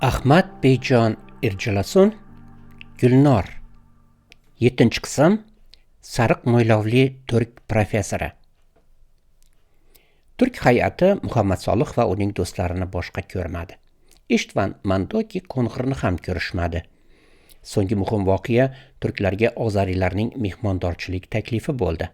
Ahmad Beyjon Irjalasun, Gulnor. 7-qism. Sariq mo'ylovli turk professori. Turk hay'ati Muhammad Solih va uning do'stlarini boshqa ko'rmadi. Ishtvan Mandoki Qo'ng'irni ham ko'rishmadi. So'nggi muhim voqea turklarga ozariylarning mehmondorchilik taklifi bo'ldi.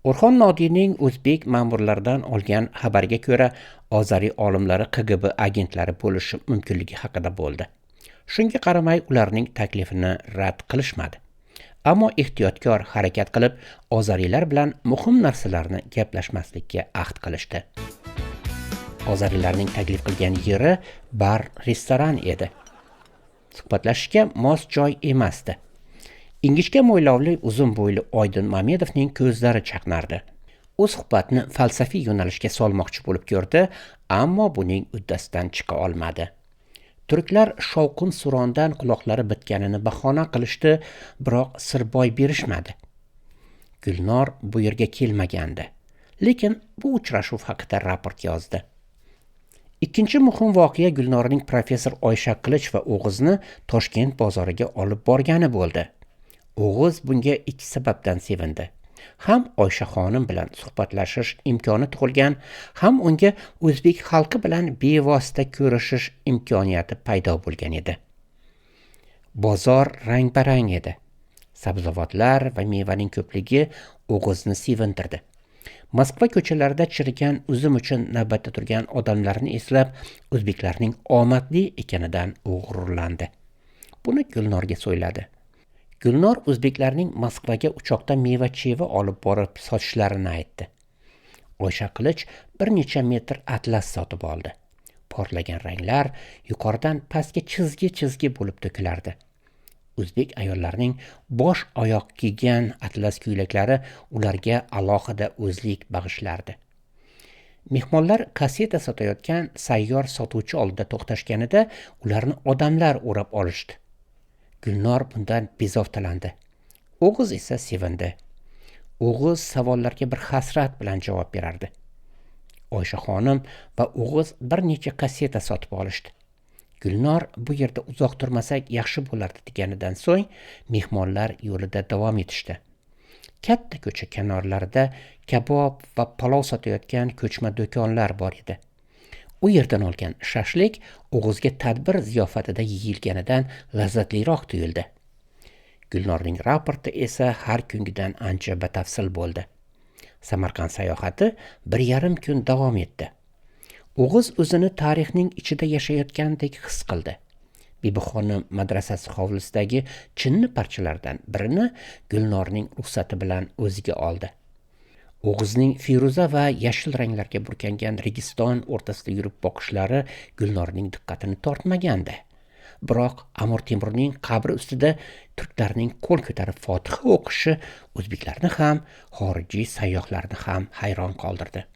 O'rxon Nodiyning o'zbek ma'murlaridan olgan xabariga ko'ra, ozariy olimlari KGB agentlari bo'lishi mumkinligi haqida bo'ldi. Shunga qaramay ularning taklifini rad qilishmadi. Ammo ehtiyotkor harakat qilib, ozariylar bilan muhim narsalarni gaplashmaslikka ahd qilishdi. Ozariylarning taklif qilgan yeri bar restoran edi. Suhbatlashishga mos joy emasdi. Ingichka mo'ylovli, uzun bo'yli Oydin Mamedovning ko'zlari chaqnardi. U suhbatni falsafiy yo'nalishga solmoqchi bo'lib ko'rdi, ammo buning uddasidan chiqa olmadi. Turklar shovqin surondan quloqlari bitganini bahona qilishdi, biroq sir boy berishmadi. Gulnor bu yerga kelmagandi, lekin bu uchrashuv haqida raport yozdi. Ikkinchi muhim voqea Gulnorning professor Oysha Qilich va O'g'izni Toshkent bozoriga olib borgani bo'ldi. O'g'iz bunga ikki sababdan sevindi. Ham Oysha xonim bilan suhbatlashish imkoni tug'ilgan, ham unga o'zbek xalqi bilan bevosita ko'rishish imkoniyati paydo bo'lgan edi. Bozor rang-barang edi. Sabzavotlar va mevaning ko'pligi O'g'izni sevintirdi. Moskva ko'chalarida chirigan uzum uchun navbatda turgan odamlarni eslab, o'zbeklarning omadli ekanidan u g'ururlandi. Buni Gulnorga so'yladi. Gulnor o'zbeklarning Moskvaga uchoqda meva-cheva olib borib sotishlarini aytdi. Oysha Qilich bir necha metr atlas sotib oldi. Porlagan ranglar yuqoridan pastga chizgi-chizgi bo'lib to'kilardi. O'zbek ayollarining bosh oyoq kiygan atlas ko'ylaklari ularga alohida o'zlik bag'ishlardi. Mehmonlar kasseta sotayotgan sayyor sotuvchi oldida to'xtashganida ularni odamlar o'rab olishdi. Gulnor bundan bezovtalandi. O'g'iz esa sevindi. O'g'iz savollarga bir hasrat bilan javob berardi. Oysha xonim va O'g'iz bir necha kasseta sotib olishdi. Gulnor bu yerda uzoq turmasak yaxshi bo'lardi deganidan so'ng mehmonlar yo'lida davom etishdi. Katta ko'cha kanorlarida kabob va palov sotayotgan ko'chma do'konlar bor edi. U yerdan olgan shashlik O'g'izga tadbir ziyofatida yeyilganidan lazzatliroq tuyuldi. Gulnorning raporti esa har kungidan ancha batafsil bo'ldi. Samarqand sayohati 1,5 kun davom etdi. O'g'iz o'zini tarixning ichida yashayotgandek his qildi. Bibixonim madrasasi hovlisidagi chinni parchalardan birini Gulnorning ruxsati bilan o'ziga oldi. O'g'izning feruza va yashil ranglarga burkangan Registon o'rtasida yurib boqishlari Gulnorning diqqatini tortmagandi. Biroq Amir Temurning qabri ustida turklarning qo'l ko'tarib fotiha o'qishi o'zbeklarni ham, xorijiy sayyohlarni ham hayron qoldirdi.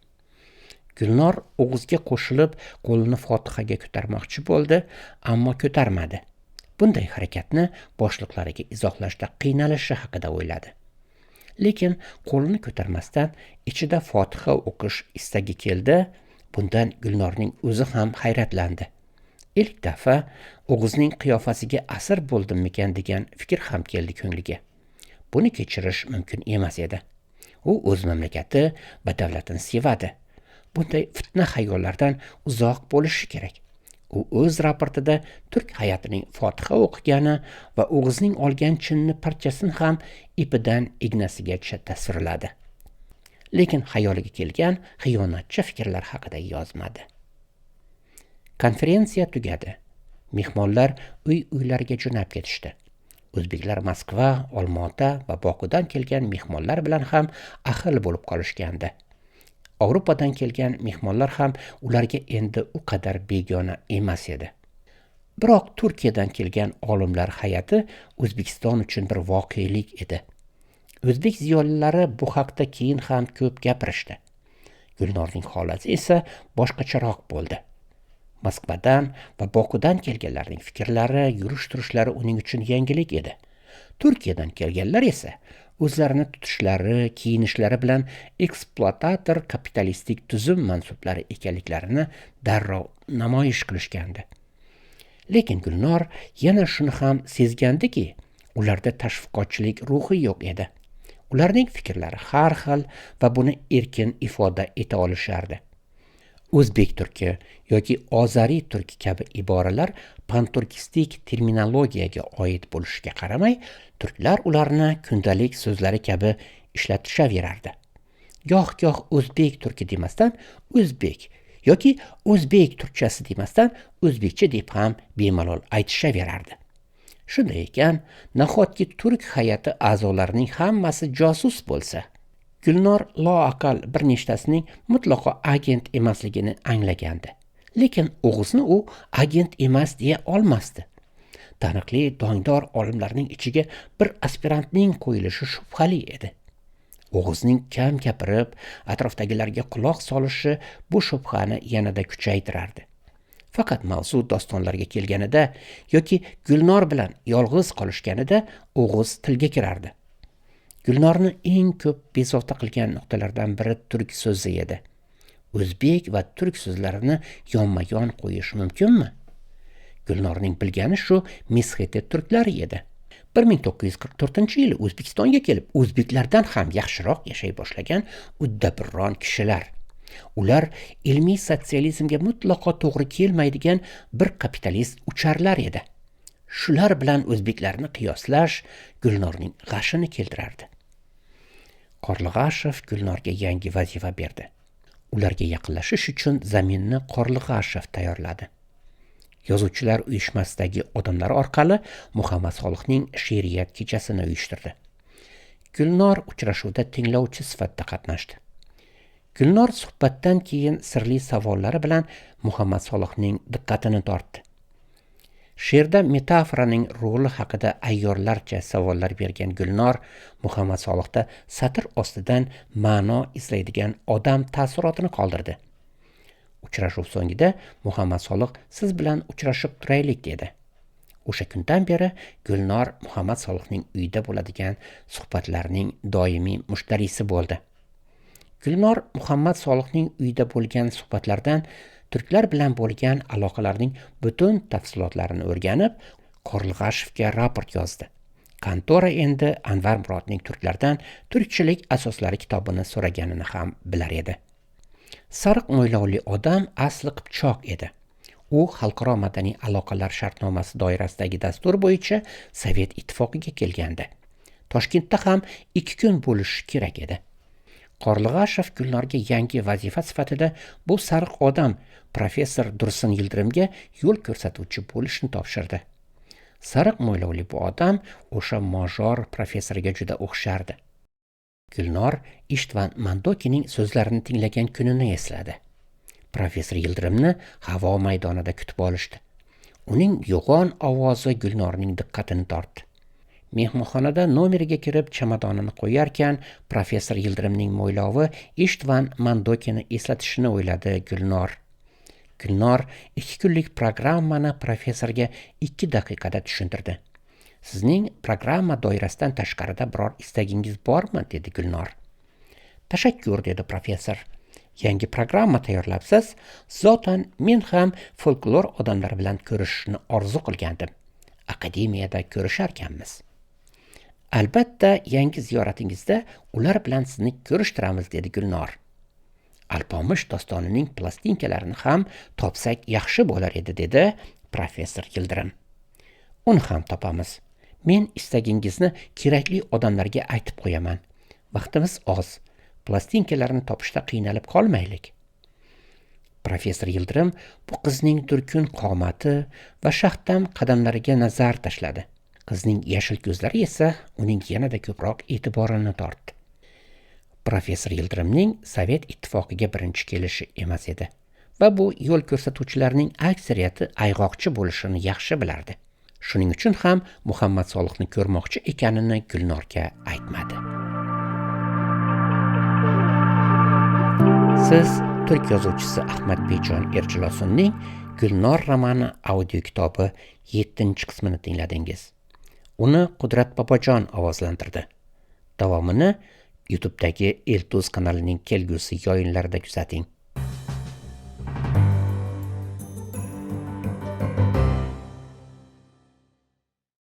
Gulnor O'g'izga qo'shilib qo'lini fotihaga ko'tarmoqchi bo'ldi, ammo ko'tarmadi. Bunday harakatni boshliqlariga izohlashda qiynalishi haqida o'yladi. Lekin qo'lini ko'tarmasdan ichida fotiha o'qish istagi keldi. Bundan Gulnorning o'zi ham hayratlandi. Ilk dafa O'g'izning qiyofasiga asir bo'ldimmikan degan fikr ham keldi ko'ngliga. Buni kechirish mumkin emas edi. U o'z mamlakati va davlatini sevadi. Bunday fitna xayollardan uzoq bo'lishi kerak. U o'z raportida turk hay'atining fotiha o'qigani va O'g'izning olgan chinni parchasini ham ipidan ignasigacha tasvirladi. Lekin xayoliga kelgan xiyonatchi fikrlar haqida yozmadi. Konferensiya tugadi. Mehmonlar uy-uylariga jo'nab ketishdi. O'zbeklar Moskva, Olmaota va Bokudan kelgan mehmonlar bilan ham ahil bo'lib qolishgandi. Avrupadan kelgan mehmonlar ham ularga endi u qadar begona emas edi. Biroq Turkiyadan kelgan olimlar hay'ati O'zbekiston uchun bir voqelik edi. O'zbek ziyolilari bu haqda keyin ham ko'p gapirishdi. Gulnorning holati esa boshqacharoq bo'ldi. Moskvadan va Bokudan kelganlarning fikrlari, yurish-turishlari uning uchun yangilik edi. Turkiyadan kelganlar esa o'zlarini tutishlari, kiyinishlari bilan ekspluatator kapitalistik tuzum mansublari ekanliklarini darrov namoyish qilishgandi. Lekin Gulnor yana shuni ham sezgandiki, ularda tashviqotchilik ruhi yo'q edi. Ularning fikrlari har xil va buni erkin ifoda eta olishardi. O'zbek turki yoki ozariy turki kabi iboralar panturkistik terminologiyaga oid bo'lishiga qaramay, turklar ularni kundalik so'zlari kabi ishlatishaverardi. Goh-goh o'zbek turki demasdan o'zbek yoki o'zbek turkchasi demasdan o'zbekcha deb ham bemalol aytishaverardi. Shunday ekan, nahotki turk hay'ati a'zolarining hammasi josus bo'lsa? Gulnor loaqal bir nechtasining mutlaqo agent emasligini anglagandi. Lekin O'g'izni u agent emas deya olmasdi. Taniqli dongdor olimlarning ichiga bir aspirantning qo'yilishi shubhali edi. O'g'izning kam gapirib, atrofdagilarga quloq solishi bu shubhani yanada kuchaytirardi. Faqat mavzu dostonlarga kelganida yoki Gulnor bilan yolg'iz qolishganida O'g'iz tilga kirardi. Gulnorni eng ko'p bezovta qilgan nuqtalardan biri turk so'zi edi. O'zbek va turk so'zlarini yonma-yon qo'yish mumkinmi? Gulnorning bilgani shu mesxeti turklari edi. 1944-yili O'zbekistonga kelib, o'zbeklardan ham yaxshiroq yashay boshlagan uddaburon kishilar. Ular ilmiy sotsializmga mutlaqo to'g'ri kelmaydigan bir kapitalist ucharlar edi. Shular bilan o'zbeklarni qiyoslash Gulnorning g'ashini keltirardi. Qorlig'ashev Gulnorga yangi vazifa berdi. Ularga yaqinlashish uchun zaminni Qorlig'ashev tayyorladi. Yozuvchilar uyushmasidagi odamlar orqali Muhammad Solihning she'riyat kechasini uyushtirdi. Gulnor uchrashuvda tinglovchi sifatida qatnashdi. Gulnor suhbatdan keyin sirli savollari bilan Muhammad Solihning diqqatini tortdi. She'rda metaforaning roli haqida ayyorlarcha savollar bergan Gulnor Muhammad Solihda satr ostidan ma'no izlaydigan odam taassurotini qoldirdi. Uchrashuv so'ngida Muhammad Solih siz bilan uchrashib turaylik dedi. O'sha kundan beri Gulnor Muhammad Solihning uyida bo'ladigan suhbatlarning doimiy mushtarisi bo'ldi. Gulnor Muhammad Solihning uyida bo'lgan suhbatlardan turklar bilan bo'lgan aloqalarning butun tafsilotlarini o'rganib, Qorlig'ashevga raport yozdi. Kontora endi Anvar Murodning turklardan Turkchilik asoslari kitobini so'raganini ham bilar edi. Sariq mo'ylovli odam asli qipchoq edi. U xalqaro madaniy aloqalar shartnomasi doirasidagi dastur bo'yicha Sovet Ittifoqiga kelgandi. Toshkentda ham 2 kun bo'lishi kerak edi. Qorlig'ashev Gulnorga yangi vazifa sifatida bu sariq odam professor Dursun Yildirimga yo'l ko'rsatuvchi bo'lishni topshirdi. Sariq mo'ylovli bu odam o'sha major professorga juda o'xshardi. Gulnor Ishtvan Mandokining so'zlarini tinglagan kunini esladi. Professor Yildirimni havo maydonida kutib olishdi. Uning yo'g'on ovozi Gulnorning diqqatini tortdi. Mehmonxonada nomeriga kirib chamadonini qo'yarkan, professor Yildirimning mo'ylovi Ishtvan Mandokini eslatishini o'yladi Gulnor. Gulnor 2 kunlik programmani professorga 2 daqiqada tushuntirdi. Sizning programma doirasidan tashqarida biror istagingiz bormi? Dedi Gulnor. Tashakkur, dedi professor. Yangi programma tayyorlabsiz. Zotan men ham folklor odamlari bilan ko'rishishni orzu qilgandim. Akademiyada ko'risharkanmiz. Albatta, yangi ziyoratingizda ular bilan sizni ko'rishtiramiz, dedi Gulnor. Alpomish dostonining plastinkalarini ham topsak yaxshi bo'lar edi, dedi professor Yildirim. Uni ham topamiz. Men istagingizni kerakli odamlarga aytib qo'yaman. Vaqtimiz oz. Plastinkalarni topishda qiynalib qolmaylik. Professor Yildirim bu qizning durkun qomati va shaxtam qadamlariga nazar tashladi. Qizning yashil ko'zlari esa uning yanada ko'proq e'tiborini tortdi. Professor Yildirimning Sovet Ittifoqiga birinchi kelishi emas edi va bu yo'l ko'rsatuvchilarning aksariyati ayg'oqchi bo'lishini yaxshi bilardi. Shuning uchun ham Muhammad Solihni ko'rmoqchi ekanini Gulnorga aytmadi. Siz turk yozuvchisi Ahmad Bejon Erjilosunning Gulnor romani audio kitobi 7-qismini tingladingiz. Uni Qudrat Bobojon ovozlantirdi. Davomini YouTube'dagi Eltuz kanalining kelgusi yoyinlarida kuzating.